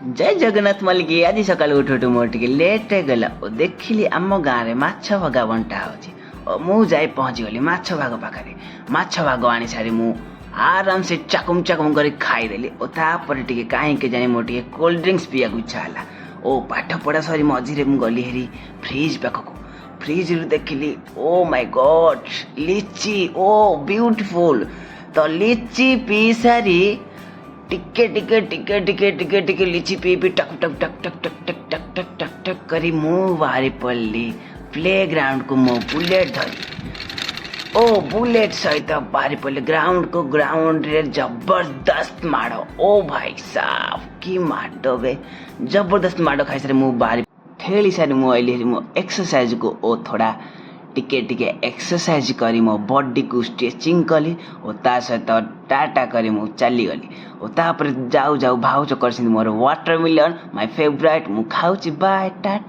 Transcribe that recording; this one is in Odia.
ଜୟ ଜଗନ୍ନାଥ ମାଲିକ। ଆଜି ସକାଳୁ ଉଠୁ ଉଠୁ ମୋର ଟିକେ ଲେଟ୍ ହେଇଗଲା ଓ ଦେଖିଲି ଆମ ଗାଁରେ ମାଛ ଭଗା ବଣ୍ଟା ହେଉଛି ଓ ମୁଁ ଯାଇ ପହଞ୍ଚିଗଲି ମାଛ ଭାଗ ପାଖରେ। ମାଛ ଭାଗ ଆଣି ସାରି ମୁଁ ଆରାମସେ ଚାକୁମ ଚାକୁମ କରି ଖାଇଦେଲି ଓ ତାପରେ ଟିକେ କାହିଁକି ଜାଣି ମୋର ଟିକେ କୋଲ୍ଡ ଡ୍ରିଙ୍କସ୍ ପିଇବାକୁ ଇଚ୍ଛା ହେଲା ଓ ପାଠ ପଢ଼ା ସରି ମଝିରେ ମୁଁ ଗଲି ହେରି ଫ୍ରିଜ୍ ପାଖକୁ। ଫ୍ରିଜ୍ରୁ ଦେଖିଲି, ଓ ମାଇ ଗଡ୍, ଲିଚି! ଓ ବ୍ୟୁଟିଫୁଲ୍! ତ ଲିଚି ପିଇ ସାରି ଟିକେ ଟିକେ ଟିକେ ଟିକେ ଟିକେ ଟିକେ ଲିଚି ପିଇ ପିଇ talk talk talk talk talk talk talk talk talk talk କରି ମୁଁ ବାହାରି ପଡ଼ିଲି ପ୍ଲେ ଗ୍ରାଉଣ୍ଡକୁ ମୋ ବୁଲେଟ୍ ଧରି ଓ ବୁଲେଟ୍ ସହିତ ବାହାରି ପଡ଼ିଲି ଗ୍ରାଉଣ୍ଡକୁ। ଗ୍ରାଉଣ୍ଡରେ ଜବରଦସ୍ତ ମାଡ଼। ଓ ଭାଇ ସାଫ, କି ମାଡ଼ ବେ! ଜବରଦସ୍ତ ମାଡ଼ ଖାଇସାରି ମୁଁ ବାହାରି ଖେଳି ସାରି ମୁଁ ଆଇଲି ହେରି ମୋ ଏକ୍ସରସାଇଜକୁ ଓ ଥୋଡ଼ା ଟିକେ ଟିକେ ଏକ୍ସରସାଇଜ କରି ମୋ ବଡିକୁ ଷ୍ଟ୍ରେଚିଂ କଲି ଓ ତା ସହିତ ଟାଟା କରି ମୁଁ ଚାଲିଗଲି। ଓ ତାପରେ ଯାଉ ଯାଉ ଭାଉଜ କରିଛନ୍ତି ମୋର ୱାଟର ମିଲନ୍, ମାଇ ଫେଭରାଇଟ୍। ମୁଁ ଖାଉଛି। ବାଏ, ଟାଟା।